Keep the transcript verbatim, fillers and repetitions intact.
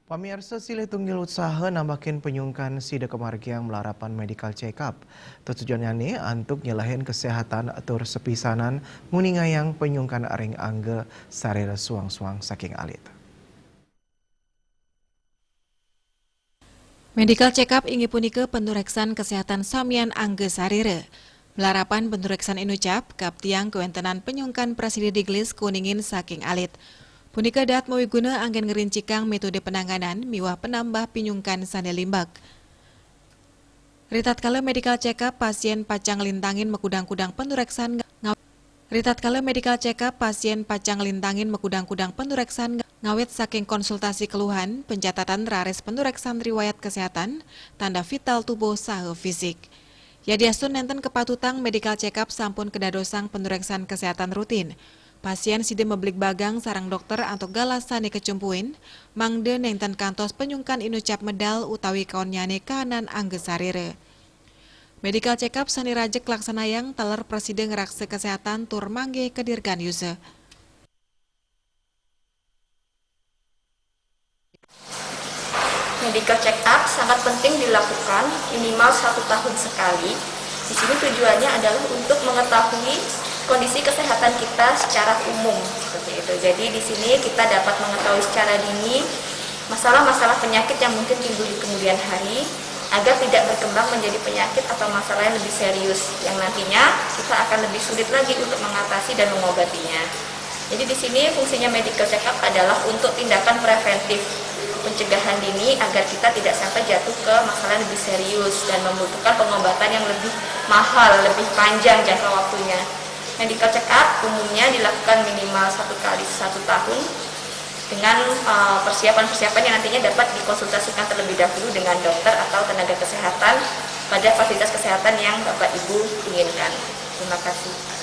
Pamiarsa, silih tunggil usaha nambakin panyungkan sida kamargiang malarapan medical check up. Tujuannyané antuk nyelehin kesehatan tur sapisanan nguni ngayang panyungkan ring angga sarira suang-suang saking alit. Medical check up inggih punika panureksan kesehatan samian angga sarira. Malarapan panureksan inucap, kaptiang kawentenan panyungkan prasida digelis kuningin saking alit. Punika dahat mawiguna anggén ngrincikang métoda pananganan miwah panambah pinyungkan sané limbak. Ritatkala medical check up, pasien pacang nglintangin makudang-kudang panureksan nga-, ritatkala medical check up, pasien pacang nglintangin makudang-kudang panureksan nga-, ngawit saking konsultasi keluhan, pencatatan raris panureksan riwayat kesehatan, tanda vital tubuh saha fisik. Yadiastun nénten kapatutang medical check up sampun kadadosang panureksan kesehatan rutin. Pasien sida mabligbagang sareng dokter antuk galah sané kacumpuin, mangda nénten kantos panyungkan inucap medal utawi kaonnyané kahanan angga sarira. Medical check up sané rajeg laksanayang taler prasida ngraksa kesehatan tur manggih kadirgan yusa. Medical check up sangat penting dilakukan minimal satu tahun sekali. Di sini tujuannya adalah untuk mengetahui kondisi kesehatan kita secara umum, seperti itu. Jadi di sini kita dapat mengetahui secara dini masalah-masalah penyakit yang mungkin timbul di kemudian hari, agar tidak berkembang menjadi penyakit atau masalah yang lebih serius, yang nantinya kita akan lebih sulit lagi untuk mengatasi dan mengobatinya. Jadi di sini fungsinya medical check up adalah untuk tindakan preventif, pencegahan dini agar kita tidak sampai jatuh ke masalah yang lebih serius dan membutuhkan pengobatan yang lebih mahal, lebih panjang jangka waktunya. Medical check up umumnya dilakukan minimal satu kali satu tahun dengan, eh, persiapan-persiapan yang nantinya dapat dikonsultasikan terlebih dahulu dengan dokter atau tenaga kesehatan pada fasilitas kesehatan yang Bapak Ibu inginkan. Terima kasih.